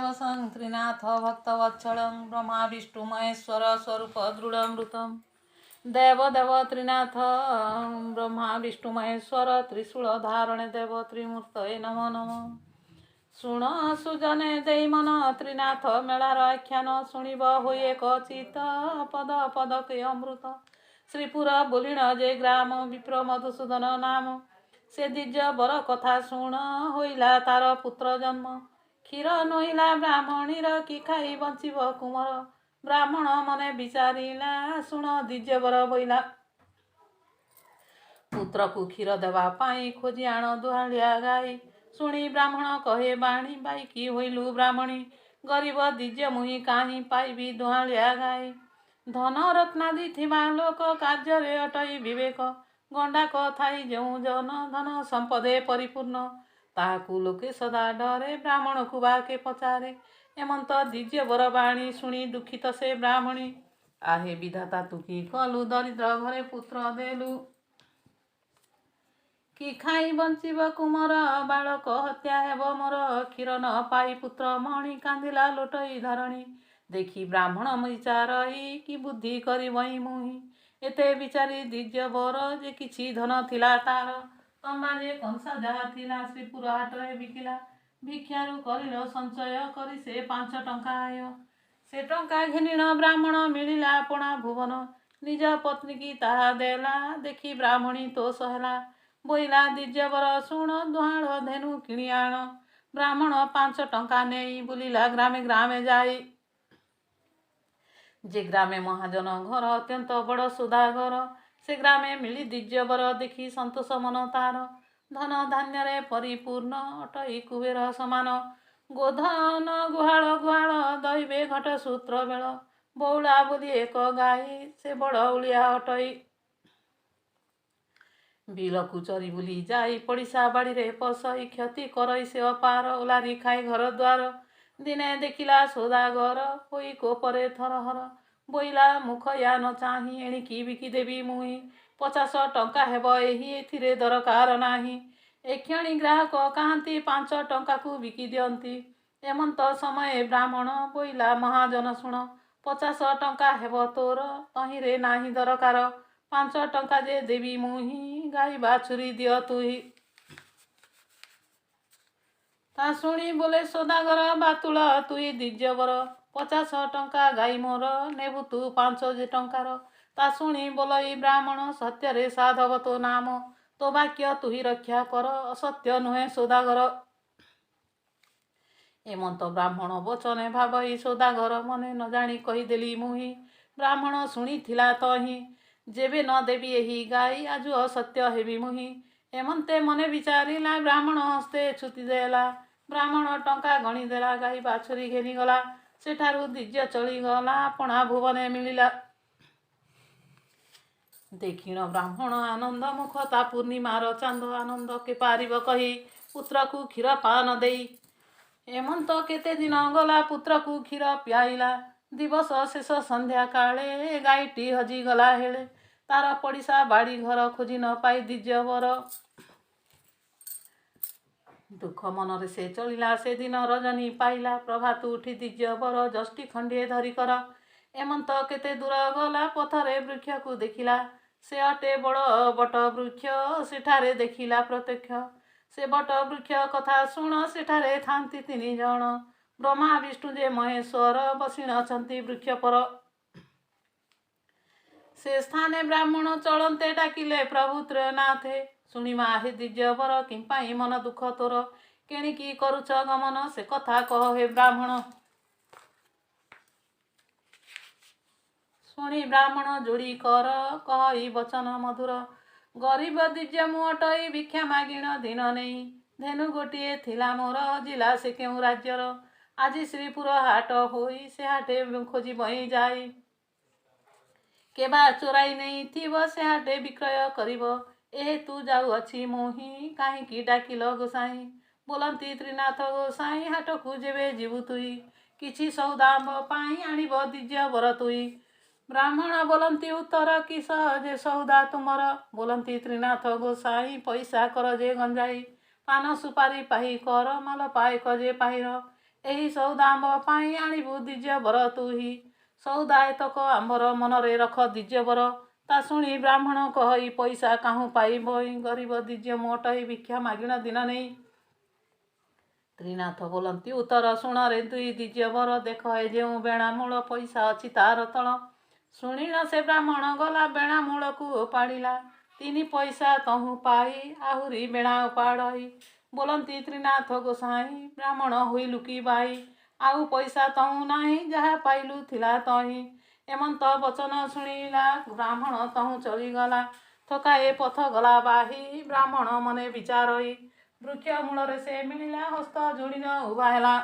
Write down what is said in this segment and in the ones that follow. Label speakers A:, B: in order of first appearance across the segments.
A: ତ୍ରିନାଥ ତ୍ରିନାଥ ଭକ୍ତବତ୍ସଳଂ ବ୍ରହ୍ମା ବିଷ୍ଣୁ ମହେଶ୍ୱର ସ୍ୱରୂପ ଦୃଢ଼ମୃତಂ। ଦେବ ଦେବ ତ୍ରିନାଥ ବ୍ରହ୍ମା ବିଷ୍ଣୁ ମହେଶ୍ୱର ତ୍ରିଶୂଳ ଧାରଣେ ଦେବ ତ୍ରିମୂର୍ତ୍ତଏ ନମୋ ନମଃ। ଶୁଣ ସୁଜନେ ଦେଇ ମନ, ତ୍ରିନାଥ ମେଳାର ଆଖ୍ୟାନ ଶୁଣିବ ହୋଇ ଏକ ଚିତ୍ତ, ପଦ ପଦକେ ଅମୃତ। ଶ୍ରୀପୁର ବୁଲିଣ ଯେ ଗ୍ରାମ, ବିପ୍ର ମଧୁସୂଦନ ନାମ। ସେ ଦ୍ୱିଜ ବର କଥା ଶୁଣ, ହୋଇଲା ତାର ପୁତ୍ର ଜନ୍ମ। କ୍ଷୀର ନୋହିଲା ବ୍ରାହ୍ମଣୀର, କି ଖାଇ ବଞ୍ଚିବ କୁମର? ବ୍ରାହ୍ମଣ ମନେ ବିଚାରିଲା, ଶୁଣ ଦ୍ୱିଜବର ବୋଇଲା। ପୁତ୍ରକୁ କ୍ଷୀର ଦେବା ପାଇଁ ଖୋଜି ଆଣ ଦୁହାଁଳିଆ ଗାଈ। ଶୁଣି ବ୍ରାହ୍ମଣ କହେ ବାଣୀ, ବାଇକି ହୋଇଲୁ ବ୍ରାହ୍ମଣୀ? ଗରିବ ଦ୍ୱିଜ ମୁହିଁ କାହିଁ ପାଇବି ଦୁହାଁଳିଆ ଗାଈ? ଧନ ରତ୍ନାଦି ଥିବା ଲୋକ କାର୍ଯ୍ୟରେ ଅଟଇ ବିବେକ। ଗଣ୍ଡାକ ଥାଇ ଯେଉଁ ଜନ ଧନ ସମ୍ପଦେ ପରିପୂର୍ଣ୍ଣ, ତାହାକୁ ଲୋକେ ସଦା ଡରେ, ବ୍ରାହ୍ମଣକୁ ବା କେ ପଚାରେ? ଏମନ୍ତ ଦ୍ୱିଜବର ବାଣୀ ଶୁଣି ଦୁଃଖିତ ସେ ବ୍ରାହ୍ମଣୀ। ଆହେ ବିଧାତା, ତୁ କି କଲୁ? ଦରିଦ୍ର ଘରେ ପୁତ୍ର ଦେଲୁ। କି ଖାଇ ବଞ୍ଚିବ କୁମର? ବାଳକ ହତ୍ୟା ହେବ ମୋର। କ୍ଷୀର ନ ପାଇ ପୁତ୍ର ମଣି କାନ୍ଦିଲା ଲୋଟଇ ଧରଣୀ। ଦେଖି ବ୍ରାହ୍ମଣ ବିଚାରଇ, କି ବୁଦ୍ଧି କରିବଇଁ ମୁହିଁ? ଏତେ ବିଚାରି ଦ୍ୱିଜବର ଯେ କିଛି ଧନ ଥିଲା ତାର, ତମ୍ବା ଯେ କଂସା ଯାହା ଥିଲା ଶ୍ରୀପୁର ହାଟରେ ବିକିଲା। ଭିକ୍ଷାରୁ କରିଣ ସଞ୍ଚୟ କରି ସେ 5 ଟଙ୍କା ଆୟ। ସେ ଟଙ୍କା ଘେନିଣ ବ୍ରାହ୍ମଣ, ମିଳିଲା ଆପଣା ଭୁବନ। ନିଜ ପତ୍ନୀକି ତାହା ଦେଲା, ଦେଖି ବ୍ରାହ୍ମଣୀ ତୋଷ ହେଲା। ବୋଇଲା ଦ୍ୱିଜବର ଶୁଣ, ଦୁହାଁଳ ଧେନୁ କିଣି ଆଣ। ବ୍ରାହ୍ମଣ 5 ଟଙ୍କା ନେଇ ବୁଲିଲା ଗ୍ରାମେ ଗ୍ରାମେ ଯାଇ। ଯେ ଗ୍ରାମେ ମହାଜନ ଘର, ଅତ୍ୟନ୍ତ ବଡ଼ ସୌଦାଗର, ସେ ଗ୍ରାମେ ମିଳି ଦ୍ୱିଜବର ଦେଖି ସନ୍ତୋଷ ମନ ତାର। ଧନ ଧାନ୍ୟରେ ପରିପୂର୍ଣ୍ଣ ଅଟଇ କୁବେର ସମାନ। ଗୋଧନ ଗୁହାଳ ଗୁହାଳ ଦଇବେ ଘଟ ସୂତ୍ର ବେଳ। ବଉଳା ବୋଲି ଏକ ଗାଈ, ସେ ବଡ଼ ଉଳିଆ ଅଟଇ। ବିଲକୁ ଚରି ବୁଲି ଯାଇ ପଡ଼ିଶା ବାଡ଼ିରେ ପଶଇ କ୍ଷତି କରଇ ସେ ଅପାର, ଓଲାରି ଖାଇ ଘର ଦ୍ୱାର। ଦିନେ ଦେଖିଲା ସୌଦାଗର, ହୋଇ କୋପରେ ଥରହର। ବୋଇଲା ମୁଖ ୟା ନ ଚାହିଁ, ଏଣିକି ବିକିଦେବି ମୁହିଁ। 50 ଟଙ୍କା ହେବ ଏହି, ଏଥିରେ ଦରକାର ନାହିଁ। ଏକ୍ଷଣି ଗ୍ରାହକ କାହାନ୍ତି, 5 ଟଙ୍କାକୁ ବିକି ଦିଅନ୍ତି। ଏମନ୍ତ ସମୟେ ବ୍ରାହ୍ମଣ ବୋଇଲା ମହାଜନ ଶୁଣ, 50 ଟଙ୍କା ହେବ ତୋର, ତହିଁରେ ନାହିଁ ଦରକାର। 5 ଟଙ୍କା ଯେ ଦେବି ମୁହିଁ, ଗାଈ ବାଛୁରୀ ଦିଅ ତୁହି। ତା ଶୁଣି ବୋଲେ ସୌଦାଗର, ବାତୁଳ ତୁଇ ଦ୍ୱିଜବର। 50 ଟଙ୍କା ଗାଈ ମୋର, ନେବୁ ତୁ 5 ଯେ ଟଙ୍କାର। ତା ଶୁଣି ବୋଲଇ ବ୍ରାହ୍ମଣ, ସତ୍ୟରେ ସାଧବ ତୋ ନାମ। ତୋ ବାକ୍ୟ ତୁହି ରକ୍ଷା କର, ଅସତ୍ୟ ନୁହେଁ ସୌଦାଗର। ଏମନ୍ତ ବ୍ରାହ୍ମଣ ବଚନେ ଭାବଇ ସୌଦାଗର ମନେ, ନ ଜାଣି କହିଦେଲି ମୁହିଁ। ବ୍ରାହ୍ମଣ ଶୁଣିଥିଲା ତହିଁ, ଯେବେ ନ ଦେବି ଏହି ଗାଈ, ଆଜୁ ଅସତ୍ୟ ହେବି ମୁହିଁ। ଏମନ୍ତେ ମନେ ବିଚାରିଲା ବ୍ରାହ୍ମଣ, ହସ୍ତେ ଛୁତି ଦେଲା। ବ୍ରାହ୍ମଣ ଟଙ୍କା ଗଣିଦେଲା, ଗାଈ ବାଛୁରୀ ଘେନିଗଲା। ସେଠାରୁ ଦ୍ୱିଜ ଚଳିଗଲା, ଆପଣା ଭୁବନେ ମିଳିଲା। ଦେଖିଣ ବ୍ରାହ୍ମଣ ଆନନ୍ଦ ମୁଖ ତା ପୂର୍ଣ୍ଣିମାର ଚାନ୍ଦ। ଆନନ୍ଦ କେ ପାରିବ କହି, ପୁତ୍ରକୁ କ୍ଷୀର ପାନ ଦେଇ। ଏମନ୍ତ କେତେ ଦିନ ଗଲା, ପୁତ୍ରକୁ କ୍ଷୀର ପିଆଇଲା। ଦିବସ ଶେଷ ସନ୍ଧ୍ୟା କାଳେ ଗାଈଟି ହଜିଗଲା ହେଳେ। ତାର ପଡ଼ିଶା ବାଡ଼ି ଘର ଖୋଜି ନ ପାଇ ଦ୍ୱିଜବର ଦୁଃଖ ମନରେ ସେ ଚଳିଲା। ସେଦିନ ରଜନୀ ପାଇଲା, ପ୍ରଭାତୁ ଉଠି ଦ୍ୱିଜବର ଯଷ୍ଟି ଖଣ୍ଡିଏ ଧରି କର। ଏମନ୍ତ କେତେ ଦୂର ଗଲା, ପଥରେ ବୃକ୍ଷକୁ ଦେଖିଲା। ସେ ଅଟେ ବଡ଼ ବଟ ବୃକ୍ଷ, ସେଠାରେ ଦେଖିଲା ପ୍ରତ୍ୟକ୍ଷ। ସେ ବଟ ବୃକ୍ଷ କଥା ଶୁଣ, ସେଠାରେ ଥାନ୍ତି 3 ଜଣ। ବ୍ରହ୍ମା ବିଷ୍ଣୁ ଯେ ମହେଶ୍ୱର, ବସିଣ ଅଛନ୍ତି ବୃକ୍ଷ ପର। ସେ ସ୍ଥାନେ ବ୍ରାହ୍ମଣ ଚଳନ୍ତେ, ଡାକିଲେ ପ୍ରଭୁ ତ୍ରୟନାଥେ। ଶୁଣିମା ହେ ଦ୍ୱିଜବର, କିମ୍ପାଇଁ ମନ ଦୁଃଖ ତୋର? କେଣିକି କରୁଛ ଗମନ, ସେ କଥା କହ ହେ ବ୍ରାହ୍ମଣ। ଶୁଣି ବ୍ରାହ୍ମଣ ଯୋଡ଼ି କର କହଇ ବଚନ ମଧୁର। ଗରିବ ଦ୍ୱିଜ ମୁଁ ଅଟଇ, ଭିକ୍ଷା ମାଗିଣ ଦିନ ନେଇ। ଧେନୁ ଗୋଟିଏ ଥିଲା ମୋର, ହଜିଲା ସେ କେଉଁ ରାଜ୍ୟର। ଆଜି ଶ୍ରୀପୁର ହାଟ ହୋଇ ସେ ହାଟେ ଖୋଜିବଇଁ ଯାଇ। କେବା ଚୋରାଇ ନେଇଥିବ, ସେ ହାଟେ ବିକ୍ରୟ କରିବ। ଏହେତୁ ଯାଉଅଛି ମୁହିଁ, କାହିଁକି ଡାକିଲ ଗୋସାଇଁ? ବୋଲନ୍ତି ତ୍ରିନାଥ ଗୋସାଇଁ, ହାଟକୁ ଯେବେ ଯିବୁ ତୁଇ, କିଛି ସଉଦା ଆମ୍ଭ ପାଇଁ ଆଣିବ ଦ୍ୱିଜବର ତୁଇ। ବ୍ରାହ୍ମଣ ବୋଲନ୍ତି ଉତ୍ତର, କିସ ଯେ ସଉଦା ତୁମର? ବୋଲନ୍ତି ତ୍ରିନାଥ ଗୋସାଇଁ, ପଇସା କର ଯେ ଗଞ୍ଜାଇ, ପାନ ସୁପାରି ପାହି କର, ମାଲ ପାଇକ ଯେ ପାହିର। ଏହି ସଉଦା ଆମ୍ଭ ପାଇଁ ଆଣିବୁ ଦ୍ୱିଜବର ତୁହି। ସଉଦା ଏତକ ଆମ୍ଭର ମନରେ ରଖ ଦ୍ୱିଜବର। ତା ଶୁଣି ବ୍ରାହ୍ମଣ କହଇ ପଇସା କାହୁଁ ପାଇବଇ, ଗରିବ ଦ୍ୱିଜ ମୁଁ ଅଟଇ ଭିକ୍ଷା ମାଗିଣ ଦିନ ନେଇ। ତ୍ରିନାଥ ବୋଲନ୍ତି ଉତ୍ତର ଶୁଣରେ ଦୁଇ ଦ୍ୱିଜବର, ଦେଖ ଏ ଯେଉଁ ବେଣା ମୂଳ ପଇସା ଅଛି ତାର ତଳ। ଶୁଣିଣ ସେ ବ୍ରାହ୍ମଣ ଗଲା ବେଣା ମୂଳକୁ ଉପାଡ଼ିଲା, 3 ପଇସା ତହୁଁ ପାଇ ଆହୁରି ବେଣା ଉପାଡ଼ଇ। ବୋଲନ୍ତି ତ୍ରିନାଥ ଗୋସାଇଁ ବ୍ରାହ୍ମଣ ହୋଇଲୁ କି ବାଇ, ଆଉ ପଇସା ତହୁଁ ନାହିଁ ଯାହା ପାଇଲୁ ଥିଲା ତହିଁ। ଏମନ୍ତ ବଚନ ଶୁଣିଲା ବ୍ରାହ୍ମଣ ତହୁଁ ଚଳିଗଲା, ଥକାଏ ପଥ ଗଲା ବାହି ବ୍ରାହ୍ମଣ ମନେ ବିଚାରଇ। ବୃକ୍ଷ ମୂଳରେ ସେ ମିଳିଲା ହସ୍ତ ଯୋଡ଼ିନ ଉଭା ହେଲା।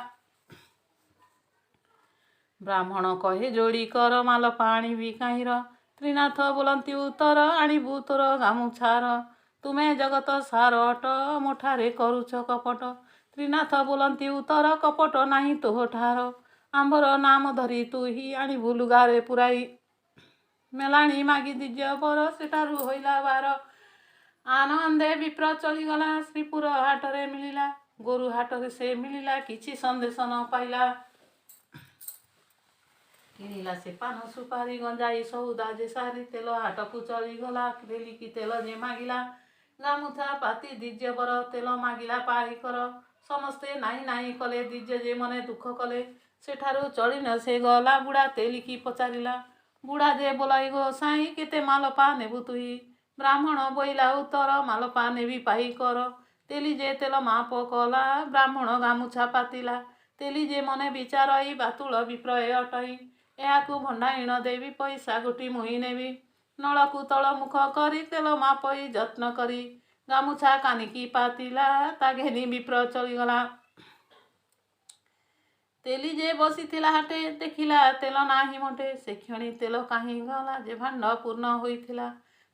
A: ବ୍ରାହ୍ମଣ କହେ ଯୋଡ଼ି କର ମାଲପା ଆଣିବି କାହିଁର। ତ୍ରିନାଥ ବୋଲନ୍ତି ଉତ୍ତର ଆଣିବୁ ତୋର ଗାମୁଛାର, ତୁମେ ଜଗତ ସାର ଅଟ ମୋଠାରେ କରୁଛ କପଟ। ତ୍ରିନାଥ ବୋଲନ୍ତି ଉତ୍ତର କପଟ ନାହିଁ ତୋହଠାର, ଆମ୍ଭର ନାମ ଧରି ତୁହି ଆଣିବୁ ଲୁଗାରେ ପୁରାଇ। ମେଲାଣି ମାଗି ଦ୍ୱିଜବର ସେଠାରୁ ହୋଇଲା ବାର। ଆନନ୍ଦେ ବିପ୍ର ଚଳିଗଲା ଶ୍ରୀପୁର ହାଟରେ ମିଳିଲା। ଗୋରୁ ହାଟରେ ସେ ମିଳିଲା କିଛି ସନ୍ଦେଶ ନ ପାଇଲା। କିଣିଲା ସେ ପାନ ସୁପାରି ଗଞ୍ଜାଇ ସଉଦା ଯେ ସାରି, ତେଲ ହାଟକୁ ଚଳିଗଲା ତେଲିକି ତେଲ ଯେ ମାଗିଲା। ଗାମୁଛା ପାତି ଦ୍ୱିଜବର ତେଲ ମାଗିଲା ପାଇକର, ସମସ୍ତେ ନାହିଁ ନାହିଁ କଲେ ଦ୍ୱିଜ ଯେ ମନେ ଦୁଃଖ କଲେ। ସେଠାରୁ ଚଳିନ ସେ ଗଲା ବୁଢ଼ା ତେଲିକି ପଚାରିଲା। ବୁଢ଼ା ଯେ ବୋଲାଇ ଗୋସାଇଁ କେତେ ମାଲପା ନେବୁ ତୁହି। ବ୍ରାହ୍ମଣ ବୋଇଲା ଉତ୍ତର ମାଲପା ନେବି ପାଇକର। ତେଲି ଯେ ତେଲ ମାପ କଲା ବ୍ରାହ୍ମଣ ଗାମୁଛା ପାତିଲା। ତେଲି ଯେ ମନେ ବିଚାରଇ ବାତୁଳ ବିପ୍ରୟ ଅଟଇ, ଏହାକୁ ଭଣ୍ଡାଇଣ ଦେବି ପଇସା ଗୋଟି ମୁହିଁ ନେବି। ନଳକୁ ତଳ ମୁଖ କରି ତେଲ ମାପଇ ଯତ୍ନ କରି, ଗାମୁଛା କାନିକି ପାତିଲା ତା ଘେନି ବିପ୍ର ଚଳିଗଲା। ତେଲି ଯେ ବସିଥିଲା ହାଟେ ଦେଖିଲା ତେଲ ନାହିଁ ମୋଟେ, ସେ କ୍ଷଣି ତେଲ କାହିଁ ଗଲା ଯେ ଭାଣ୍ଡ ପୂର୍ଣ୍ଣ ହୋଇଥିଲା।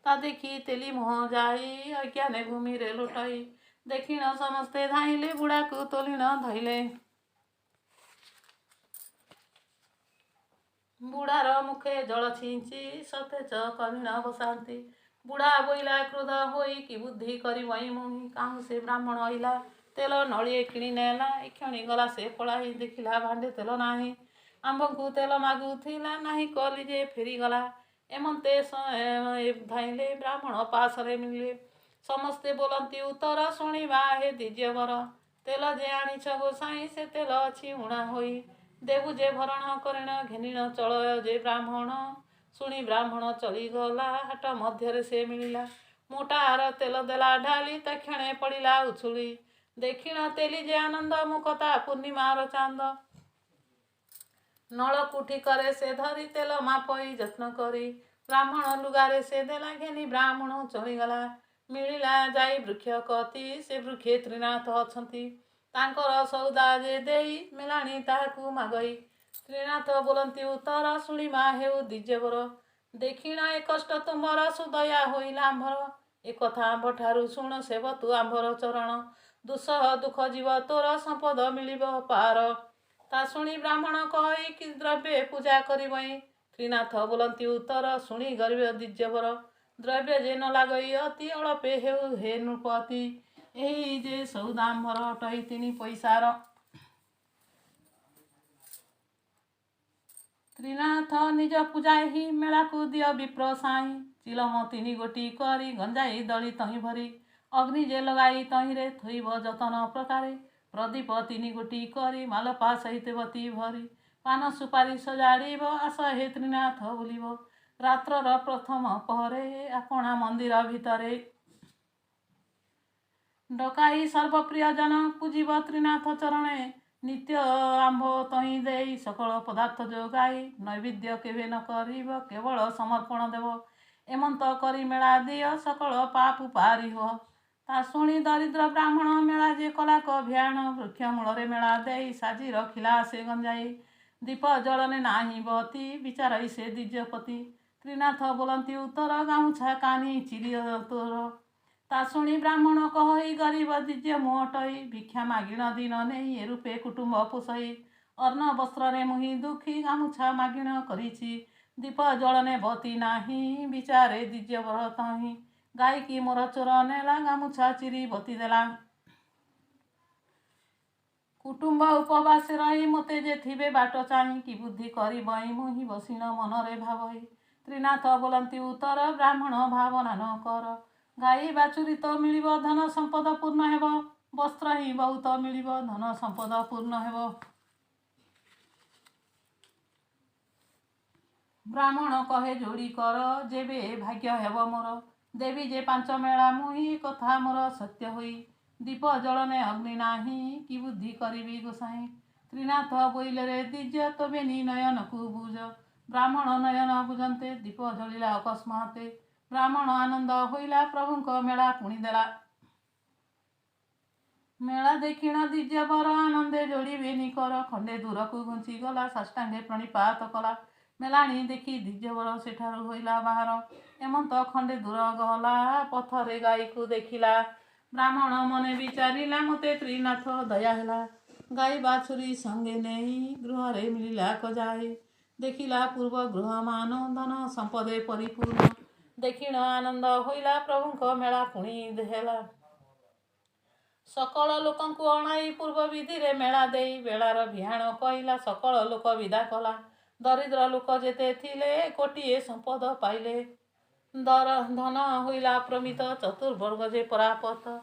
A: ତା ଦେଖି ତେଲି ମୁହଁ ଯାଇ ଅଜ୍ଞାନେ ଭୂମିରେ ଲୋଟଇ, ଦେଖିଣ ସମସ୍ତେ ଧାଇଁଲେ ବୁଢ଼ାକୁ ତୋଲିଣ ଧଇଲେ। ବୁଢ଼ାର ମୁଖେ ଜଳ ଛିଞ୍ଚି ସତେଜ କରିଣ ବସାନ୍ତି। ବୁଢ଼ା ବୋଇଲା କ୍ରୋଧ ହୋଇ କି ବୁଦ୍ଧି କରିବଇ ମୁହିଁ, କାହୁଁ ସେ ବ୍ରାହ୍ମଣ ଅଇଲା ତେଲ ନଳିଏ କିଣି ନେଲା। ଏକ୍ଷଣି ଗଲା ସେ ପଳାଇ ଦେଖିଲା ଭାଣ୍ଡେ ତେଲ ନାହିଁ, ଆମ୍ଭକୁ ତେଲ ମାଗୁଥିଲା ନାହିଁ କଲି ଯେ ଫେରିଗଲା। ଏମନ୍ତେ ଧାଇଁଲେ ବ୍ରାହ୍ମଣ ପାଶରେ ମିଳିଲେ। ସମସ୍ତେ ବୋଲନ୍ତି ଉତ୍ତର ଶୁଣିବା ହେ ଦ୍ୱିଜବର, ତେଲ ଯେ ଆଣିଛ ଗୋସାଇଁ ସେ ତେଲ ଅଛି ଊଣା ହୋଇ। ଦେବୁ ଯେ ଭରଣ କରିଣ ଘେନିଣ ଚଳୟ ଯେ ବ୍ରାହ୍ମଣ। ଶୁଣି ବ୍ରାହ୍ମଣ ଚଳିଗଲା ହାଟ ମଧ୍ୟରେ ସେ ମିଳିଲା। ମୋଟାର ତେଲ ଦେଲା ଢାଳି ତା କ୍ଷଣେ ପଡ଼ିଲା ଉଛୁଳି। ଦେଖିଣ ତେଲି ଯେ ଆନନ୍ଦ ମୁଖ ତା ପୂର୍ଣ୍ଣିମାର ଚାନ୍ଦ। ନଳକୁଠି କରେ ସେ ଧରି ତେଲ ମାପଇ ଯତ୍ନ କରି, ବ୍ରାହ୍ମଣ ଲୁଗାରେ ସେ ଦେଲା ଘେନି ବ୍ରାହ୍ମଣ ଚଳିଗଲା। ମିଳିଲା ଯାଇ ବୃକ୍ଷ କତି ସେ ବୃକ୍ଷେ ତ୍ରିନାଥ ଅଛନ୍ତି, ତାଙ୍କର ସଉଦା ଯେ ଦେଇ ମେଲାଣି ତାହାକୁ ମାଗଇ। ତ୍ରିନାଥ ବୋଲନ୍ତି ଉତ୍ତର ଶୁଣିମା ହେଉ ଦ୍ୱିଜବର, ଦେଖିଣ ଏ କଷ୍ଟ ତୁମର ସୁଦୟା ହୋଇଲା ଆମ୍ଭର। ଏକଥା ଆମ୍ଭଠାରୁ ଶୁଣ ସେବ ତୁ ଆମ୍ଭର ଚରଣ, ଦୁଃସହ ଦୁଃଖ ଯିବ ତୋର ସମ୍ପଦ ମିଳିବ ପାର। ତା ଶୁଣି ବ୍ରାହ୍ମଣ କହଇ କି ଦ୍ରବ୍ୟେ ପୂଜା କରିବଇ। ତ୍ରିନାଥ ବୋଲନ୍ତି ଉତ୍ତର ଶୁଣି ଗରିବ ଦ୍ୱିଜବର, ଦ୍ରବ୍ୟ ଯେ ନ ଲାଗଇ ଅତି ଅଳପେ ହେଉ ହେ ନୃପତି। ଏହି ଯେ ସଉଦା ଆମ୍ଭର ଅଟଇ 3 ପଇସାର। ତ୍ରିନାଥ ନିଜ ପୂଜା ଏହି ମେଳାକୁ ଦିଅ ବିପ୍ର ସାଇଁ, ଚିଲମ 3 ଗୋଟି କରି ଗଞ୍ଜାଇ ଦଳି ତହିଁ ଭରି। ଅଗ୍ନି ଯେ ଲଗାଇ ତହିଁରେ ଥୋଇବ ଯତନ ପ୍ରକାରେ, ପ୍ରଦୀପ 3 ଗୋଟି କରି ମାଲପା ସହିତ ବତି ଭରି। ପାନ ସୁପାରି ସଜାଡ଼ିବ ଆସ ହେ ତ୍ରିନାଥ ବୁଲିବ, ରାତ୍ରର ପ୍ରଥମ ପହରେ ଆପଣା ମନ୍ଦିର ଭିତରେ। ଡକାଇ ସର୍ବପ୍ରିୟ ଜନ ପୂଜିବ ତ୍ରିନାଥ ଚରଣେ, ନିତ୍ୟ ଆମ୍ଭ ତହିଁ ଦେଇ ସକଳ ପଦାର୍ଥ ଯୋଗାଇ। ନୈବେଦ୍ୟ କେବେ ନ କରିବ କେବଳ ସମର୍ପଣ ଦେବ, ଏମନ୍ତ କରି ମେଳା ଦିଅ ସକଳ ପାପ ପାରି ହୁଅ। ତା ଶୁଣି ଦରିଦ୍ର ବ୍ରାହ୍ମଣ ମେଳା ଯେ କଲାକ ଭିଆଣ, ବୃକ୍ଷ ମୂଳରେ ମେଳା ଦେଇ ସାଜି ରଖିଲା ସେ ଗଞ୍ଜାଇ। ଦୀପ ଜଳନେ ନାହିଁ ବତି ବିଚାରଇ ସେ ଦ୍ୱିଜପତି। ତ୍ରିନାଥ ବୋଲନ୍ତି ଉତ୍ତର ଗାମୁଛା କାନି ଚିରି ତୋର। ତା ଶୁଣି ବ୍ରାହ୍ମଣ କହଇ ଗରିବ ଦ୍ୱିଜ ମୁଁ ଅଟଇ, ଭିକ୍ଷା ମାଗିଣ ଦିନ ନେଇ ଏ ରୂପେ କୁଟୁମ୍ବ ପୋଷଇ। ଅନ୍ନ ବସ୍ତ୍ରରେ ମୁହିଁ ଦୁଃଖୀ ଗାମୁଛା ମାଗିଣ କରିଛି, ଦୀପ ଜଳନେ ବତି ନାହିଁ ବିଚାରେ ଦ୍ୱିଜ ବ୍ରତହିଁ। ଗାଈକି ମୋର ଚୋର ନେଲା ଗାମୁଛା ଚିରି ବତି ଦେଲା। କୁଟୁମ୍ବ ଉପବାସେ ରହି ମୋତେ ଯେ ଥିବେ ବାଟ ଚାହିଁ, କି ବୁଦ୍ଧି କରିବଇଁ ମୁହିଁ ବସିଣ ମନରେ ଭାବଇ। ତ୍ରିନାଥ ବୋଲନ୍ତି ଉତ୍ତର, ବ୍ରାହ୍ମଣ ଭାବନା ନ କର। ଗାଈ ବାଛୁରୀ ତ ମିଳିବ, ଧନ ସମ୍ପଦ ପୂର୍ଣ୍ଣ ହେବ। ବସ୍ତ୍ର ହିଁ ବହୁତ ମିଳିବ, ଧନ ସମ୍ପଦ ପୂର୍ଣ୍ଣ ହେବ। ବ୍ରାହ୍ମଣ କହେ ଯୋଡ଼ି କର, ଯେବେ ଭାଗ୍ୟ ହେବ ମୋର। ଦେବି ଯେ ପାଞ୍ଚ ମେଳା ମୁହିଁ, କଥା ମୋର ସତ୍ୟ ହୋଇ। ଦୀପ ଜଳନେ ଅଗ୍ନି ନାହିଁ, କି ବୁଦ୍ଧି କରିବି ଗୋସାଇଁ। ତ୍ରିନାଥ ବୋଇଲେ ରେ ଦ୍ୱିଜ, ତୋବେ ନି ନୟନକୁ ବୁଝ। ବ୍ରାହ୍ମଣ ନୟନ ବୁଝନ୍ତେ, ଦୀପ ଜଳିଲା ଅକସ୍ମାତେ। ବ୍ରାହ୍ମଣ ଆନନ୍ଦ ହୋଇଲା, ପ୍ରଭୁଙ୍କ ମେଳା ପୁଣି ଦେଲା। ମେଳା ଦେଖିଣ ଦ୍ୱିଜବର, ଆନନ୍ଦେ ଯୋଡ଼ିବେ ନିକର। ଖଣ୍ଡେ ଦୂରକୁ ଘୁଞ୍ଚିଗଲା, ସାଷ୍ଟାଙ୍ଗେ ପ୍ରଣିପାତ କଲା। ମେଲାଣି ଦେଖି ଦ୍ୱିଜବର ସେଠାରୁ ହୋଇଲା ବାହାର। ଏମନ୍ତ ଖଣ୍ଡେ ଦୂର ଗଲା, ପଥରେ ଗାଈକୁ ଦେଖିଲା। ବ୍ରାହ୍ମଣ ମନେ ବିଚାରିଲା, ମୋତେ ତ୍ରିନାଥ ଦୟା ହେଲା। ଗାଈ ବାଛୁରୀ ସଙ୍ଗେ ନେଇ ଗୃହରେ ମିଳିଲା ଯାଇ। ଦେଖିଲା ପୂର୍ବ ଗୃହମାନ, ଧନ ସମ୍ପଦେ ପରିପୂର୍ଣ୍ଣ। ଦେଖିଣ ଆନନ୍ଦ ହୋଇଲା, ପ୍ରଭୁଙ୍କ ମେଳା ପୁଣି ହେଲା। ସକଳ ଲୋକଙ୍କୁ ଅଣାଇ ପୂର୍ବ ବିଧିରେ ମେଳା ଦେଇ, ବେଳାର ବିହାଣ କହିଲା, ସକଳ ଲୋକ ବିଦା କଲା। ଦରିଦ୍ର ଲୋକ ଯେତେ ଥିଲେ, କୋଟିଏ ସମ୍ପଦ ପାଇଲେ। ଦର ଧନ ହୋଇଲା ପ୍ରମିତ, ଚତୁର୍ବର୍ଗ ଯେ ପରାପତ।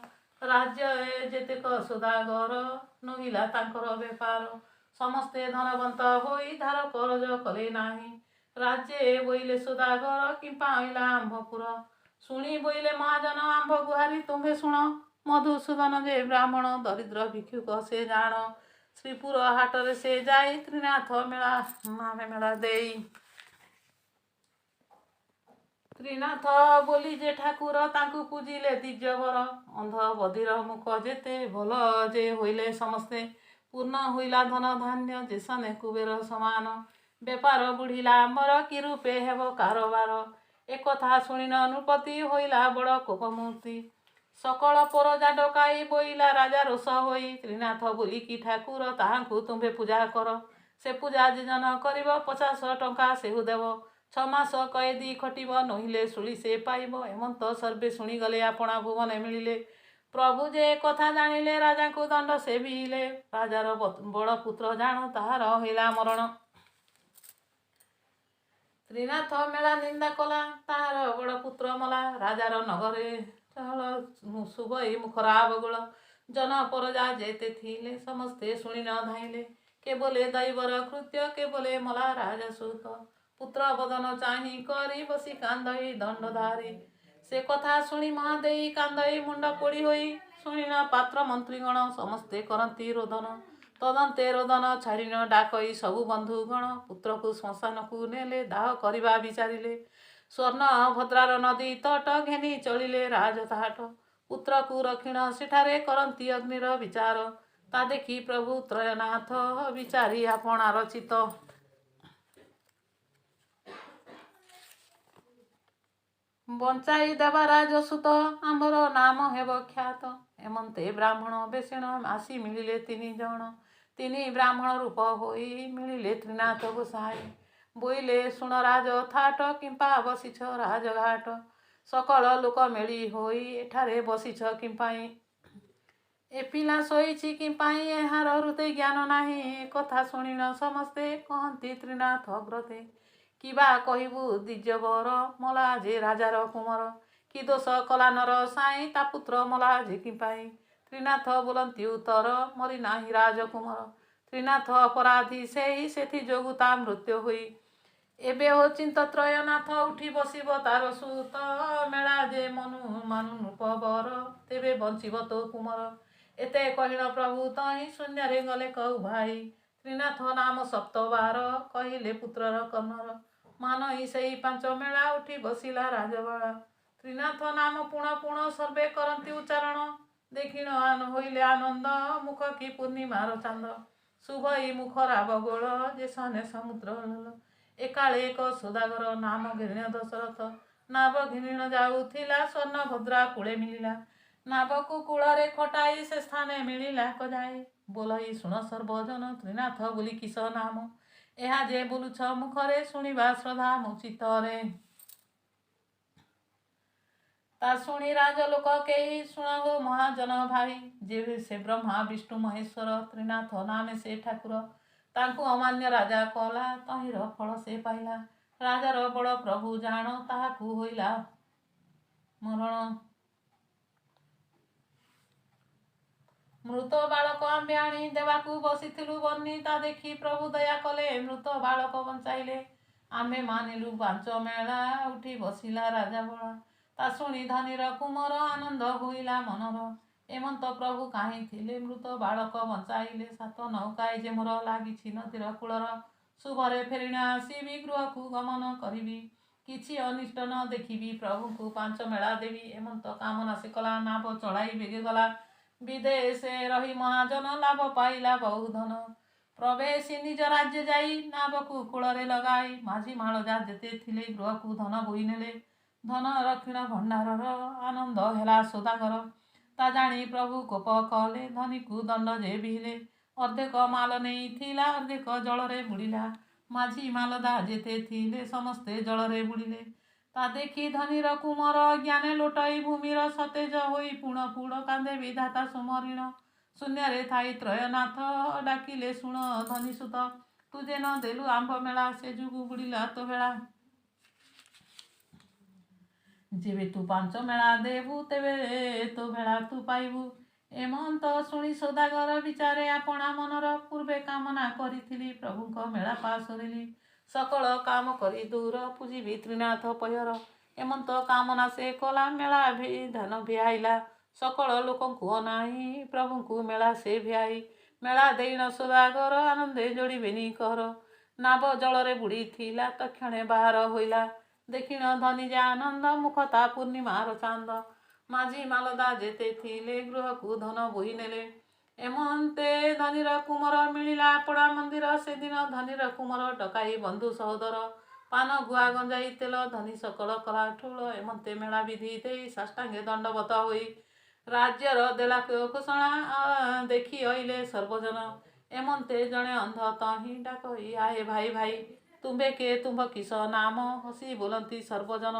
A: ରାଜ୍ୟ ଯେତେକ ସୌଦାଗର, ନୋହିଲା ତାଙ୍କର ବେପାର। ସମସ୍ତେ ଧନବନ୍ତ ହୋଇ ଧାର କରଜ କଲେ ନାହିଁ। ରାଜ୍ୟେ ବୋଇଲେ ସୌଦାଗର, କିମ୍ପା ଅଇଲା ଆମ୍ଭପୁର। ଶୁଣି ବୋଇଲେ ମହାଜନ, ଆମ୍ଭ ଗୁହାରି ତୁମ୍ଭେ ଶୁଣ। ମଧୁସୂଦନ ଯେ ବ୍ରାହ୍ମଣ, ଦରିଦ୍ର ଭିକ୍ଷୁକ ସେ ଜାଣ। ଶ୍ରୀପୁର ହାଟରେ ସେ ଯାଇ, ତ୍ରିନାଥ ମେଳା ନାମେ ମେଳା ଦେଇ। ତ୍ରିନାଥ ବୋଲି ଯେ ଠାକୁର, ତାଙ୍କୁ ପୂଜିଲେ ଦ୍ୱିଜବର। ଅନ୍ଧ ବଧିର ମୁଖ ଯେତେ, ଭଲ ଯେ ହୋଇଲେ ସମସ୍ତେ। ପୂର୍ଣ୍ଣ ହୋଇଲା ଧନ ଧାନ୍ୟ, ଯେସନେ କୁବେର ସମାନ। ବେପାର ବୁଢ଼ିଲା ଆମର, କି ରୂପେ ହେବ କାରବାର। ଏକଥା ଶୁଣିନ ନୃପତି, ହୋଇଲା ବଡ଼ କୋପମୂର୍ତ୍ତି। ସକଳ ପରଜା ଡକାଇ ବୋଇଲା ରାଜା ରୋଷ ହୋଇ, ତ୍ରିନାଥ ବୋଲିକି ଠାକୁର, ତାହାଙ୍କୁ ତୁମ୍ଭେ ପୂଜା କର। ସେ ପୂଜା ଯେ ଜନ କରିବ, 50 ଟଙ୍କା ସେହୁ ଦେବ। 6 ମାସ କଏଦି ଖଟିବ, ନୋହିଲେ ଶୂଳି ସେ ପାଇବ। ଏମନ୍ତ ସର୍ବେ ଶୁଣିଗଲେ, ଆପଣା ଭୁବନେ ମିଳିଲେ। ପ୍ରଭୁ ଯେ କଥା ଜାଣିଲେ, ରାଜାଙ୍କୁ ଦଣ୍ଡ ସେ ବିହିଲେ। ରାଜାର ବଡ଼ ପୁତ୍ର ଜାଣ, ତାହାର ହୋଇଲା ମରଣ। ତ୍ରିନାଥ ମେଳା ନିନ୍ଦା କଲା, ତାହାର ବଡ଼ ପୁତ୍ର ମଲା। ରାଜାର ନଗରେ ଚହଳ ଶୁଭଇ ମୁଖରାବ ଗୋଳ। ଜନ ପରଜା ଯେତେ ଥିଲେ, ସମସ୍ତେ ଶୁଣି ନ ଧାଇଁଲେ। କେ ବୋଲେ ଦୈବର କୃତ୍ୟ, କେ ବୋଲେ ମଲା ରାଜା ସୁତ। ପୁତ୍ର ବଦନ ଚାହିଁ କରି, ବସି କାନ୍ଦଇ ଦଣ୍ଡଧାରୀ। ସେ କଥା ଶୁଣି ମହାଦେଇ, କାନ୍ଦଇ ମୁଣ୍ଡ ପୋଡ଼ି ହୋଇ। ଶୁଣିଣ ପାତ୍ର ମନ୍ତ୍ରୀଗଣ, ସମସ୍ତେ କରନ୍ତି ରୋଦନ। ତଦନ୍ତେ ରୋଦନ ଛାଡ଼ିଣ ଡାକଇ ସବୁ ବନ୍ଧୁଗଣ। ପୁତ୍ରକୁ ଶ୍ମଶାନକୁ ନେଲେ, ଦାହ କରିବା ବିଚାରିଲେ। ସ୍ୱର୍ଣ୍ଣ ଭଦ୍ରାର ନଦୀ ତଟ ଘେନି ଚଳିଲେ ରାଜଘାଟ। ପୁତ୍ରକୁ ରଖିଣ ସେଠାରେ, କରନ୍ତି ଅଗ୍ନିର ବିଚାର। ତା ଦେଖି ପ୍ରଭୁ ତ୍ରୟନାଥ, ବିଚାରି ଆପଣା ଚିତ୍ତ। ବଞ୍ଚାଇ ଦେବା ରାଜସୁତ, ଆମ୍ଭର ନାମ ହେବ ଖ୍ୟାତ। ଏମନ୍ତେ ବ୍ରାହ୍ମଣ ବେଶିଣ ଆସି ମିଳିଲେ ତିନି ଜଣ। ତିନି ବ୍ରାହ୍ମଣ ରୂପ ହୋଇ ମିଳିଲେ ତ୍ରିନାଥ ଗୋସାଇଁ। ବୋଇଲେ ଶୁଣ ରାଜ ଥାଟ, କିମ୍ପା ବସିଛ ରାଜଘାଟ। ସକଳ ଲୋକ ମେଳି ହୋଇ ଏଠାରେ ବସିଛ କିମ୍ପାଇଁ? ଏ ପିଲା ଶୋଇଛି କିମ୍ପାଇଁ, ଏହାର ହୃଦୟ ଜ୍ଞାନ ନାହିଁ। କଥା ଶୁଣିଣ ସମସ୍ତେ, କହନ୍ତି ତ୍ରିନାଥ ବ୍ରତେ। କିବା କହିବୁ ଦ୍ୱିଜବର, ମଲା ଯେ ରାଜାର କୁମର। କି ଦୋଷ କଲା ନର ସାଇଁ, ତା ପୁତ୍ର ମଲା ଯେ କିମ୍ପାଇଁ? ତ୍ରିନାଥ ବୋଲନ୍ତି ଉତ୍ତର, ମରି ନାହିଁ ରାଜକୁମର। ତ୍ରିନାଥ ଅପରାଧୀ ସେହି, ସେଥି ଯୋଗୁ ତା ମୃତ୍ୟୁ ହୋଇ। ଏବେ ହୋ ଚିନ୍ତ ତ୍ରୟନାଥ, ଉଠି ବସିବ ତାର ସୁତ। ମେଳା ଯେ ମନୁ ମାନୁ ନୃପବର, ତେବେ ବଞ୍ଚିବ ତୋ କୁମର। ଏତେ କହିଣ ପ୍ରଭୁ ତହିଁ, ଶୂନ୍ୟରେ ଗଲେ କଉ ଭାଇ। ତ୍ରିନାଥ ନାମ ସପ୍ତବାର, କହିଲେ ପୁତ୍ରର କର୍ଣ୍ଣର। ମାନଇ ସେଇ ପାଞ୍ଚ ମେଳା, ଉଠି ବସିଲା ରାଜବାଳା। ତ୍ରିନାଥ ନାମ ପୁଣ ପୁଣ, ସର୍ବେ କରନ୍ତି ଉଚ୍ଚାରଣ। ଦେଖିଣ ହୋଇଲେ ଆନନ୍ଦ, ମୁଖ କି ପୂର୍ଣ୍ଣିମାର ଚାନ୍ଦ। ଶୁଭଇ ମୁଖ ଗୋଳ, ଯେ ସନେ ସମୁଦ୍ର। ଏକାଳେ ଏକ ସୌଦାଗର, ନାମ ଘୃଣ୍ୟ ଦଶରଥ। ନାବ ଘୃଣ ଯାଉଥିଲା, ସ୍ୱର୍ଣ୍ଣଭଦ୍ରା କୂଳେ ମିଳିଲା। ନାବକୁ କୂଳରେ ଖଟାଇ, ସେ ସ୍ଥାନେ ମିଳିଲା ଯାଇ। ବୋଲଇ ଶୁଣ ସର୍ବଜନ, ତ୍ରିନାଥ ବୋଲି କିସ ନାମ। ଏହା ଯେ ବୋଲୁଛ ମୁଖରେ, ଶୁଣିବା ଶ୍ରଦ୍ଧା ମୋ ଚିତ୍ତରେ। ତା ଶୁଣି ରାଜଲୋକ କେହି, ଶୁଣ ହୋ ମହାଜନ ଭାଇ, ଯେବେ ସେ ବ୍ରହ୍ମା ବିଷ୍ଣୁ ମହେଶ୍ୱର, ତ୍ରିନାଥ ନାମେ ସେ ଠାକୁର। ତାଙ୍କୁ ଅମାନ୍ୟ ରାଜା କଲା, ତହିଁର ଫଳ ସେ ପାଇଲା। ରାଜାର ବଡ଼ ପ୍ରଭୁ ଜାଣ, ତାହାକୁ ହୋଇଲା ମରଣ। ମୃତ ବାଳକ ଆମ୍ଭେ ଆଣି ଦେବାକୁ ବସିଥିଲୁ ବହ୍ନି, ତା ଦେଖି ପ୍ରଭୁ ଦୟା କଲେ, ମୃତ ବାଳକ ବଞ୍ଚାଇଲେ। ଆମ୍ଭେ ମାନିଲୁ ପାଞ୍ଚ ମେଳା, ଉଠି ବସିଲା ରାଜା ବଳା। ତା ଶୁଣି ଧନୀର କୁମର, ଆନନ୍ଦ ହୋଇଲା ମନର। ଏମନ୍ତ ପ୍ରଭୁ କାହିଁ ଥିଲେ, ମୃତ ବାଳକ ବଞ୍ଚାଇଲେ। ସାତ ନୌକାଏ ଯେ ମୋର ଲାଗିଛି ନଦୀର କୂଳର, ଶୁଭରେ ଫେରିଣ ଆସିବି, ଗୃହକୁ ଗମନ କରିବି, କିଛି ଅନିଷ୍ଟ ନ ଦେଖିବି, ପ୍ରଭୁଙ୍କୁ ପାଞ୍ଚ ମେଳା ଦେବି। ଏମନ୍ତ କାମନା ସେ କଲା, ନାବ ଚଳାଇ ବେଗେ ଗଲା। ବିଦେଶେ ରହି ମହାଜନ ଲାଭ ପାଇଲା ବହୁ ଧନ। ପ୍ରବେଶି ନିଜ ରାଜ୍ୟ ଯାଇ, ନାବକୁ କୂଳରେ ଲଗାଇ, ମାଝି ମାଳଜା ଯେତେ ଥିଲେ, ଗୃହକୁ ଧନ ବୋହି ନେଲେ। ଧନ ରକ୍ଷଣ ଭଣ୍ଡାରର, ଆନନ୍ଦ ହେଲା ସୌଦାଗର। ତା ଜାଣି ପ୍ରଭୁ କୋପ କଲେ, ଧନୀକୁ ଦଣ୍ଡ ଯେ ବିହିଲେ। ଅର୍ଦ୍ଧେକ ମାଲ ନେଇଥିଲା, ଅର୍ଦ୍ଧେକ ଜଳରେ ବୁଡ଼ିଲା। ମାଝି ମାଲଦା ଯେତେ ଥିଲେ, ସମସ୍ତେ ଜଳରେ ବୁଡ଼ିଲେ। ତା ଦେଖି ଧନୀର କୁମର, ଜ୍ଞାନେ ଲୋଟଇ ଭୂମିର। ସତେଜ ହୋଇ ପୁଣ ପୁଣ କାନ୍ଦେ, ବିଧାତା ସୁମରିଣ। ଶୂନ୍ୟରେ ଥାଇ ତ୍ରୟନାଥ ଡାକିଲେ, ଶୁଣ ଧନୀସୁତ, ତୁ ଯେ ନ ଦେଲୁ ଆମ୍ଭ ମେଳା, ସେ ଯୁଗୁ ବୁଡ଼ିଲା ତୋ ଭେଳା। ଯେବେ ତୁ ପାଞ୍ଚ ମେଳା ଦେବୁ, ତେବେ ତୋ ଭେଳା ତୁ ପାଇବୁ। ଏମନ୍ତ ଶୁଣି ସୌଦାଗର ବିଚାରେ ଆପଣା ମନର, ପୂର୍ବେ କାମନା କରିଥିଲି, ପ୍ରଭୁଙ୍କ ମେଳା ପାସୋରିଲି। ସକଳ କାମ କରି ଦୂର, ପୂଜିବି ତ୍ରିନାଥ ପୟର। ଏମନ୍ତ କାମନା ସେ କଲା, ମେଳା ବିଧାନ ଭିଆଇଲା। ସକଳ ଲୋକଙ୍କୁ ଅନାଇ, ପ୍ରଭୁଙ୍କୁ ମେଳା ସେ ଭିଆଇ। ମେଳା ଦେଇଣ ସୌଦାଗର, ଆନନ୍ଦେ ଯୋଡ଼ିବେନି କର। ନାବ ଜଳରେ ବୁଡ଼ିଥିଲା, ତକ୍ଷଣେ ବାହାର ହୋଇଲା। ଦେଖିଣ ଧନୀ ଯେ ଆନନ୍ଦ, ମୁଖ ତା ପୂର୍ଣ୍ଣିମାର ଚାନ୍ଦ। ମାଝି ମାଲଦା ଯେତେ ଥିଲେ, ଗୃହକୁ ଧନ ବୋହି ନେଲେ। ଏମନ୍ତେ ଧନୀର କୁମର ମିଳିଲା ଆପଣା ମନ୍ଦିର। ସେଦିନ ଧନୀର କୁମର ଡକାଇ ବନ୍ଧୁ ସହୋଦର, ପାନ ଗୁଆ ଗଞ୍ଜାଇ ତେଲ ଧନୀ ସକଳ କଲା ଠୁଳ। ଏମନ୍ତେ ମେଳା ବିଧି ଦେଇ, ସାଷ୍ଟାଙ୍ଗେ ଦଣ୍ଡବତ ହୋଇ ରାଜ୍ୟର ଦେଲା ଘୋଷଣା, ଦେଖି ଅଇଲେ ସର୍ବଜନ। ଏମନ୍ତେ ଜଣେ ଅନ୍ଧ ତହିଁ ଡାକଇ, ଆହେ ଭାଇ ଭାଇ, ତୁମ୍ଭେ କେ, ତୁମ୍ଭ କିସ ନାମ? ହସି ବୋଲନ୍ତି ସର୍ବଜନ,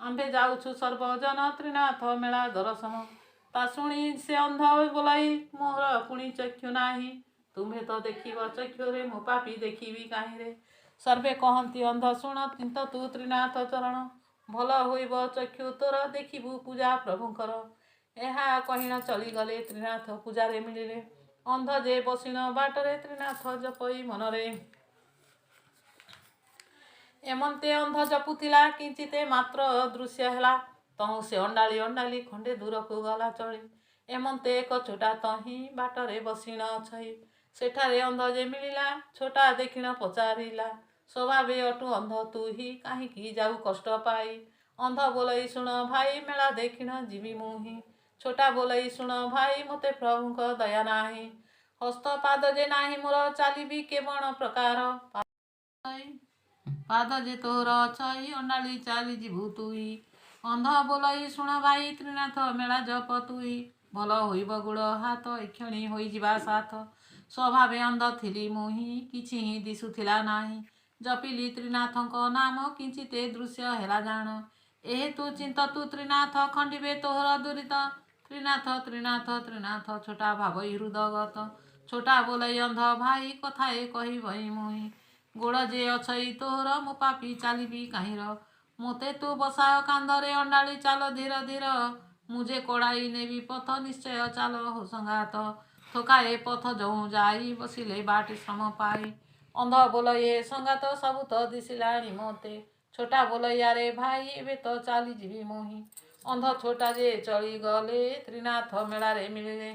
A: ଆମ୍ଭେ ଯାଉଛୁ ସର୍ବଜନ ତ୍ରିନାଥ ମେଳା ଦର୍ଶନ। ତା ଶୁଣି ସେ ଅନ୍ଧ ବୋଲାଇ, ମୋର ପୁଣି ଚକ୍ଷୁ ନାହିଁ, ତୁମ୍ଭେ ତ ଦେଖିବ ଚକ୍ଷୁରେ, ମୁଁ ପାପି ଦେଖିବି କାହିଁରେ? ସର୍ବେ କହନ୍ତି ଅନ୍ଧ ଶୁଣ, ଚିନ୍ତ ତୁ ତ୍ରିନାଥ ଚରଣ, ଭଲ ହୋଇବ ଚକ୍ଷୁ ତୋର, ଦେଖିବୁ ପୂଜା ପ୍ରଭୁଙ୍କର। ଏହା କହିଣ ଚଳିଗଲେ, ତ୍ରିନାଥ ପୂଜାରେ ମିଳିଲେ। ଅନ୍ଧ ଯେ ବସିଣ ବାଟରେ, ତ୍ରିନାଥ ଜପଇ ମନରେ। ଏମନ୍ତେ ଅନ୍ଧ ଜପୁଥିଲା, କିଞ୍ଚିତେ ମାତ୍ର ଦୃଶ୍ୟ ହେଲା। ତହୁଁ ସେ ଅଣ୍ଡାଳି ଅଣ୍ଡାଳି ଖଣ୍ଡେ ଦୂରକୁ ଗଲା ଚଳି। ଏମନ୍ତେ ଏକ ଛୋଟା ତହିଁ ବାଟରେ ବସିଣ ଅଛଇ, ସେଠାରେ ଅନ୍ଧ ଯେ ମିଳିଲା। ଛୋଟା ଦେଖିଣ ପଚାରିଲା, ସ୍ୱଭାବେ ଅଟୁ ଅନ୍ଧ ତୁହି, କାହିଁକି ଯାଉ କଷ୍ଟ ପାଇ? ଅନ୍ଧ ବୋଲଇ, ଶୁଣ ଭାଇ, ମେଳା ଦେଖିଣ ଯିବି ମୁହିଁ। ଛୋଟା ବୋଲଇ, ଶୁଣ ଭାଇ, ମୋତେ ପ୍ରଭୁଙ୍କ ଦୟା ନାହିଁ, ହସ୍ତ ପାଦ ଯେ ନାହିଁ ମୋର, ଚାଲିବି କେବଣ ପ୍ରକାର? ପାଦ ଯେ ତୋର ଅଛଇ, ଅଣ୍ଡାଳି ଚାଲିଯିବୁ ତୁଇ। ଅନ୍ଧ ବୋଲଇ, ଶୁଣ ଭାଇ, ତ୍ରିନାଥ ମେଳା ଜପ ତୁଇ, ଭଲ ହୋଇବ ଗୋଡ଼ ହାତ, ଏକ୍ଷଣି ହୋଇଯିବା ସାଥ। ସ୍ୱଭାବେ ଅନ୍ଧ ଥିଲି ମୁହିଁ, କିଛି ହିଁ ଦିଶୁଥିଲା ନାହିଁ। ଜପିଲି ତ୍ରିନାଥଙ୍କ ନାମ, କିଞ୍ଚିତେ ଦୃଶ୍ୟ ହେଲା ଜାଣ। ଏହେତୁ ଚିନ୍ତ ତୁ ତ୍ରିନାଥ, ଖଣ୍ଡିବେ ତୋହର ଦୁରିତ। ତ୍ରିନାଥ ତ୍ରିନାଥ ତ୍ରିନାଥ ଛୋଟା ଭାବଇ ହୃଦଗତ। ଛୋଟା ବୋଲଇ, ଅନ୍ଧ ଭାଇ, କଥାଏ କହିବଇ ମୁହିଁ। ଗୋଡ଼ ଯେ ଅଛଇ ତୋହର, ମୁଁ ପାପି ଚାଲିବି କାହିଁର? ମୋତେ ତୁ ବସାଅ କାନ୍ଧରେ, ଅଣ୍ଡାଳି ଚାଲ ଧୀର ଧୀର। ମୁଁ ଯେ କଡ଼ାଇ ନେବି ପଥ, ନିଶ୍ଚୟ ଚାଲ ହୋ ସଙ୍ଗାତ। ଥୋକାଏ ପଥ ଯଉଁ ଯାଇ, ବସିଲେ ବାଟେ ଶ୍ରମ ପାଇ। ଅନ୍ଧ ବୋଲଇ, ହେ ସଙ୍ଗାତ, ସବୁ ତ ଦିଶିଲାଣି ମୋତେ। ଛୋଟା ବୋଲଇ, ଆରେ ଭାଇ, ଏବେ ତ ଚାଲିଯିବି ମୁହିଁ। ଅନ୍ଧ ଛୋଟା ଯେ ଚଳିଗଲେ, ତ୍ରିନାଥ ମେଳାରେ ମିଳିଲେ।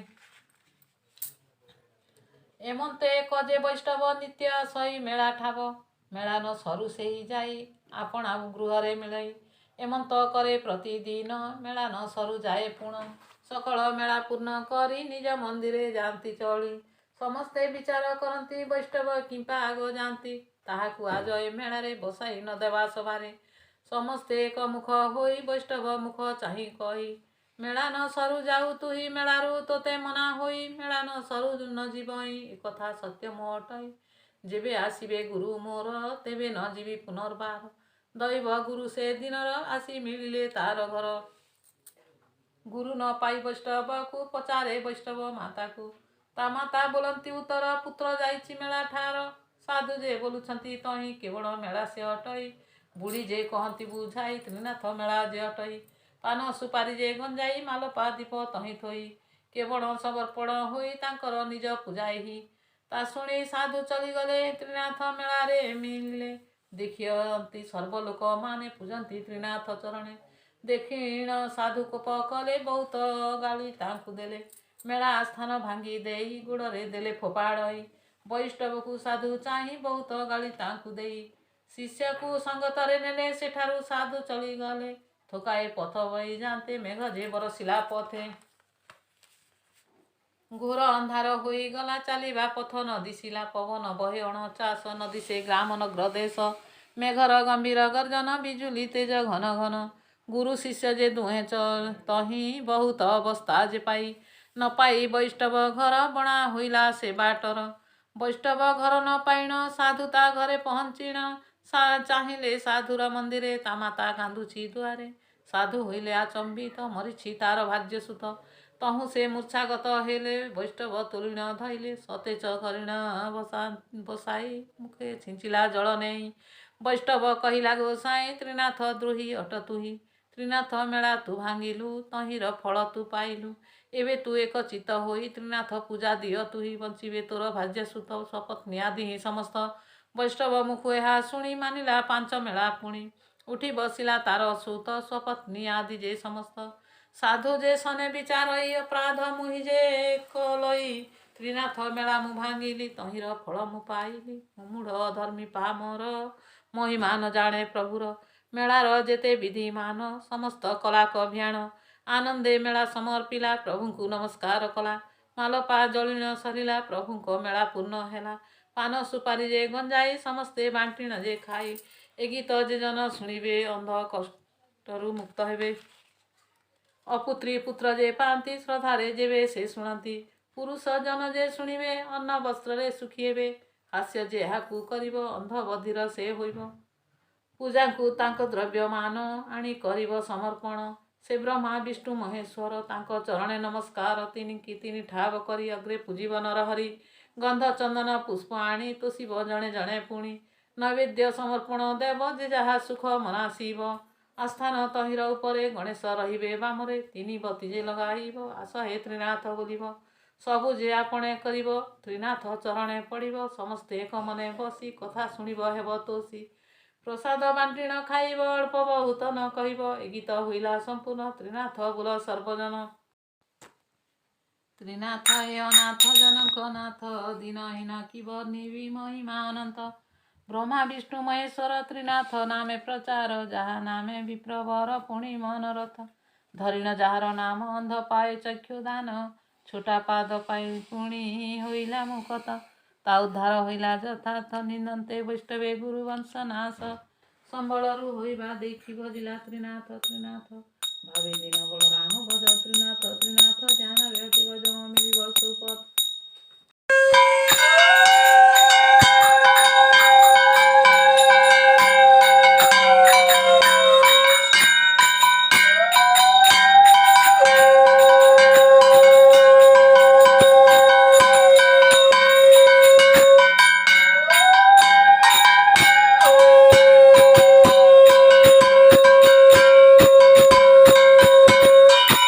A: ଏମନ୍ତେ ଏକ ଯେ ବୈଷ୍ଣବ, ନିତ୍ୟ ସଇ ମେଳା ଠାବ। ମେଳା ନ ସରୁ ସେଇ ଯାଇ, ଆପଣା ଗୃହରେ ମିଳଇ। ଏମନ୍ତ କରେ ପ୍ରତିଦିନ, ମେଳା ନ ସରୁ ଯାଏ ପୁଣ। ସକଳ ମେଳା ପୂର୍ଣ୍ଣ କରି, ନିଜ ମନ୍ଦିରେ ଯାଆନ୍ତି ଚଳି। ସମସ୍ତେ ବିଚାର କରନ୍ତି, ବୈଷ୍ଣବ କିମ୍ପା ଆଗ ଯାଆନ୍ତି, ତାହାକୁ ଆଜ ଏ ମେଳାରେ ବସାଇ ନ ଦେବା ସଭାରେ। ସମସ୍ତେ ଏକମୁଖ ହୋଇ, ବୈଷ୍ଣବ ମୁଖ ଚାହିଁ କହି, ମେଳା ନ ସରୁ ଯାଉ ତୁହି, ମେଳାରୁ ତୋତେ ମନା ହୋଇ। ମେଳା ନ ସରୁ ନ ଯିବଇଁ, ଏ କଥା ସତ୍ୟ ମୋ ଅଟଇ। ଯେବେ ଆସିବେ ଗୁରୁ ମୋର, ତେବେ ନ ଯିବି ପୁନର୍ବାର। ଦୈବ ଗୁରୁ ସେ ଦିନର, ଆସି ମିଳିଲେ ତାର ଘର। ଗୁରୁ ନ ପାଇ ବୈଷ୍ଣବକୁ ପଚାରେ ବୈଷ୍ଣବ ମାତାକୁ। ତା ମାତା ବୋଲନ୍ତି ଉତ୍ତର, ପୁତ୍ର ଯାଇଛି ମେଳା ଠାର। ସାଧୁ ଯେ ବୋଲୁଛନ୍ତି ତହିଁ କେବଳ ମେଳା ସେ ଅଟଇ। ବୁଢ଼ୀ ଯେ କହନ୍ତି ବୁଝାଇ, ତ୍ରିନାଥ ମେଳା ଯେ ଅଟଇ। ପାନ ସୁପାରି ଯେ ଗଞ୍ଜାଇ, ମାଲପା ଦୀପ ତହିଁ ଥୋଇ। କେବଳ ସମର୍ପଣ ହୋଇ ତାଙ୍କର ନିଜ ପୂଜାଇ। ତା ଶୁଣି ସାଧୁ ଚଳିଗଲେ, ତ୍ରିନାଥ ମେଳାରେ ମିଳିଲେ। ଦେଖିଅନ୍ତି ସର୍ବଲୋକମାନେ ପୂଜନ୍ତି ତ୍ରିନାଥ ଚରଣେ। ଦେଖିଣ ସାଧୁ କୋପ କଲେ, ବହୁତ ଗାଳି ତାଙ୍କୁ ଦେଲେ। ମେଳା ସ୍ଥାନ ଭାଙ୍ଗି ଦେଇ ଗୋଡ଼ରେ ଦେଲେ ଫୋପାଡ଼ଇ। ବୈଷ୍ଣବକୁ ସାଧୁ ଚାହିଁ ବହୁତ ଗାଳି ତାଙ୍କୁ ଦେଇ। ଶିଷ୍ୟକୁ ସଙ୍ଗତରେ ନେଲେ, ସେଠାରୁ ସାଧୁ ଚଳିଗଲେ। ଥୋକାଏ ପଥ ବହି ଯାନ୍ତେ, ମେଘ ଯେ ବରଷିଲା ପଥେ। ଘୋର ଅନ୍ଧାର ହୋଇଗଲା, ଚାଲିବା ପଥ ନ ଦିଶିଲା। ପବନ ବହେ 49, ନ ଦିଶେ ଗ୍ରାମ ନଗ୍ର ଦେଶ। ମେଘର ଗମ୍ଭୀର ଗର୍ଜନ, ବିଜୁଳି ତେଜ ଘନ ଘନ। ଗୁରୁ ଶିଷ୍ୟ ଯେ ଦୁହେଁ ତହିଁ ବହୁତ ଅବସ୍ଥା ଯେ ପାଇ। ନ ପାଇ ବୈଷ୍ଣବ ଘର, ବଣା ହୋଇଲା ସେ ବାଟର। ବୈଷ୍ଣବ ଘର ନ ପାଇଣ, ସାଧୁ ତା ଘରେ ପହଞ୍ଚିଣ। ଚାହିଁଲେ ସାଧୁର ମନ୍ଦିରେ, ତା ମାତା କାନ୍ଦୁଛି ଦୁଆରେ। ସାଧୁ ହୋଇଲେ ଆଚମ୍ବିତ, ମରିଛି ତାର ଭାର୍ଯ୍ୟାସୁତ। ତହୁଁ ସେ ମୂର୍ଚ୍ଛାଗତ ହେଲେ, ବୈଷ୍ଣବ ତୁଳିଣ ଧଇଲେ। ସତେଜ କରିଣ ବସାଇ, ମୁଖେ ଛିଞ୍ଚିଲା ଜଳ ନେଇ। ବୈଷ୍ଣବ କହିଲା ଗୋସାଇଁ, ତ୍ରିନାଥ ଦ୍ରୋହୀ ଅଟ ତୁହି। ତ୍ରିନାଥ ମେଳା ତୁ ଭାଙ୍ଗିଲୁ, ତହିଁର ଫଳ ତୁ ପାଇଲୁ। ଏବେ ତୁ ଏକ ଚିତ୍ତ ହୋଇ ତ୍ରିନାଥ ପୂଜା ଦିଅ ତୁହି। ବଞ୍ଚିବେ ତୋର ଭାର୍ଯ୍ୟାସୁତ, ସପତ୍ନୀ ଆଦି ହିଁ ସମସ୍ତ। ବୈଷ୍ଣବ ମୁଖୁ ଏହା ଶୁଣି ମାନିଲା ପାଞ୍ଚ ମେଳା ପୁଣି। ଉଠି ବସିଲା ତାର ସୁତ, ସପତ୍ନୀ ଆଦି ଯେ ସମସ୍ତ। ସାଧୁ ଯେ ସନେ ବିଚାରଇ, ଅପରାଧ ମୁହି ଯେ କଲଇ। ତ୍ରିନାଥ ମେଳା ମୁଁ ଭାଙ୍ଗିଲି, ତହିଁର ଫଳ ମୁଁ ପାଇଲି। ମୁଁ ମୂଢ଼ ଅଧର୍ମୀ ପାମର, ମହିମା ନ ଜାଣେ ପ୍ରଭୁର। ମେଳାର ଯେତେ ବିଧିମାନ, ସମସ୍ତ କଲା କଭ୍ୟାଣ। ଆନନ୍ଦେ ମେଳା ସମର୍ପିଲା, ପ୍ରଭୁଙ୍କୁ ନମସ୍କାର କଲା। ମାଲପା ଜଳିଣ ସରିଲା, ପ୍ରଭୁଙ୍କ ମେଳା ପୂର୍ଣ୍ଣ ହେଲା। ପାନ ସୁପାରି ଯେ ଗଞ୍ଜାଇ, ସମସ୍ତେ ବାଣ୍ଟିଣ ଯେ ଖାଇ। ଏ ଗୀତ ଯେ ଜନ ଶୁଣିବେ, ଅନ୍ଧ କଷ୍ଟରୁ ମୁକ୍ତ ହେବେ। ଅପୁତ୍ରୀ ପୁତ୍ର ଯେ ପାଆନ୍ତି, ଶ୍ରଦ୍ଧାରେ ଯେବେ ସେ ଶୁଣନ୍ତି। ପୁରୁଷ ଜନ ଯେ ଶୁଣିବେ, ଅନ୍ନ ବସ୍ତ୍ରରେ ସୁଖୀ ହେବେ। ହାସ୍ୟ ଯେ ଏହାକୁ କରିବ, ଅନ୍ଧ ବଧିର ସେ ହୋଇବ। ପୂଜାଙ୍କୁ ତାଙ୍କ ଦ୍ରବ୍ୟମାନ ଆଣି କରିବ ସମର୍ପଣ। ସେ ବ୍ରହ୍ମା ବିଷ୍ଣୁ ମହେଶ୍ୱର, ତାଙ୍କ ଚରଣେ ନମସ୍କାର। ତିନିକି ତିନି ଠାବ କରି ଅଗ୍ରେ ପୂଜିବ ନରହରି। ଗନ୍ଧ ଚନ୍ଦନ ପୁଷ୍ପ ଆଣି ତୋଷିବ ଜଣେ ଜଣେ ପୁଣି। ନୈବେଦ୍ୟ ସମର୍ପଣ ଦେବ ଯେ ଯାହା ସୁଖ ମନାସିବ। ଆସ୍ଥାନ ତହିଁର ଉପରେ ଗଣେଶ ରହିବେ ବାମରେ। ତିନି ବତି ଯେ ଲଗାଇବ, ଆସ ହେ ତ୍ରିନାଥ ବୋଲିବ। ସବୁ ଯେ ଆପଣେ କରିବ, ତ୍ରିନାଥ ଚରଣେ ପଡ଼ିବ। ସମସ୍ତେ ଏକ ମନେ ବସି କଥା ଶୁଣିବ ହେବ ତୋଷି। ପ୍ରସାଦ ବାଣ୍ଟିଣ ଖାଇବ, ଅଳ୍ପ ବହୁତ ନ କହିବ। ଏ ଗୀତ ହୋଇଲା ସମ୍ପୂର୍ଣ୍ଣ, ତ୍ରିନାଥ ବୋଲ ସର୍ବଜନ। ତ୍ରିନାଥ ହେ ଅନାଥ ଜନଙ୍କ ନାଥ, ଦୀନହୀନ କି ବର୍ଣ୍ଣିବି ମହିମା ଅନନ୍ତ। ବ୍ରହ୍ମା ବିଷ୍ଣୁ ମହେଶ୍ୱର, ତ୍ରିନାଥ ନାମେ ପ୍ରଚାର। ଯାହା ନାମେ ବିପ୍ରବର ପୁଣି ମନୋରଥ। ଧରିଣ ଯାହାର ନାମ, ଅନ୍ଧ ପାଏ ଚକ୍ଷୁଦାନ। ଛୋଟା ପାଦ ପାଇ ପୁଣି ହୋଇଲା ମୁକତ। ତା ଉଦ୍ଧାର ହୋଇଲା ଯଥାର୍ଥ, ନିନ୍ଦନ୍ତେ ବୈଷ୍ଣବେ ଗୁରୁ ବଂଶ ନାଶ। ସମ୍ବଳରୁ ହୋଇବା ଦେଖି ଭଜିଲା ତ୍ରିନାଥ ତ୍ରିନାଥ। ଭାବେ ଦୀନ ବଳରାମ ଭଜ ତ୍ରିନାଥ ତ୍ରିନାଥ। ଧ୍ୟାନରେ ରଖିବ ଯମ ମିଳିବ ସୁପଥ।